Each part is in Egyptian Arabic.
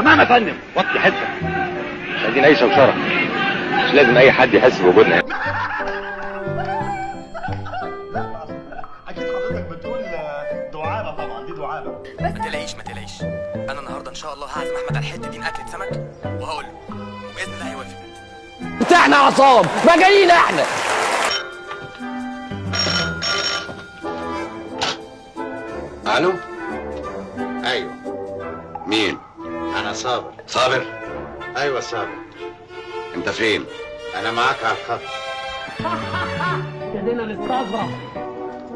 تمام يا فندم. وطي حسك، مش عايزين اي شوشرة، مش لازم اي حد يحس بوجودنا. لا اكيد حضرتك بتقول دعابة، طبعا دي دعابة. ما تقلقيش ما تقلقيش، انا النهارده ان شاء الله هعزم احمد على الحتة دي اكله سمك، وهقول له وباذن الله هيوافق. بتاعنا عصام مجانين احنا. الو، ايوه، مين؟ أنا صابر. صابر؟ أيوة صابر. انت فين؟ أنا معاك على الخط. ابتدينا نستظرف.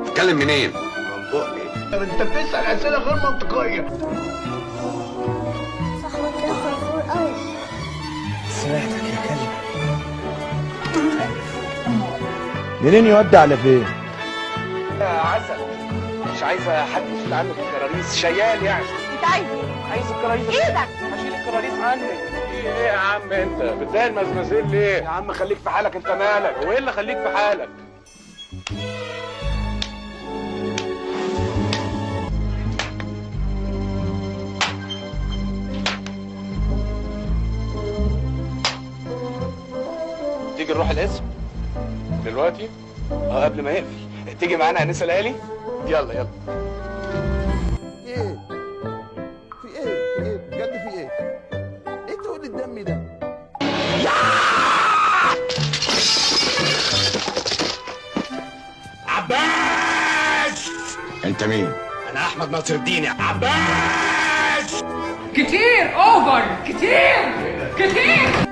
تتكلم منين؟ من بقي. انت بتسال اسئلة غير منطقية. صاحبك ده فرفور قوي. سمعتك يا كلب. منين يودي على فين؟ يا عسل، مش عايزه حد يشيل عنك الكراريس، شيال يعني. انت عايز ايه؟ عايز الكراريس. ايدك. هشيل الكراريس عنك. ايه يا عم انت بتضايق المزمزيل ليه؟ يا عم خليك في حالك، انت مالك؟ هو ايه اللي خليك في حالك؟ تيجي نروح القسم دلوقتي؟ اه قبل ما يقفل. تيجي معانا انسه ليالي؟ يلا يلا. ايه؟ في ايه؟ في ايه؟ بجد في ايه؟ ايه تقول الدم ده؟ عباس، انت مين؟ انا احمد ناصر الدين يا عباس. كتير over، كتير كتير.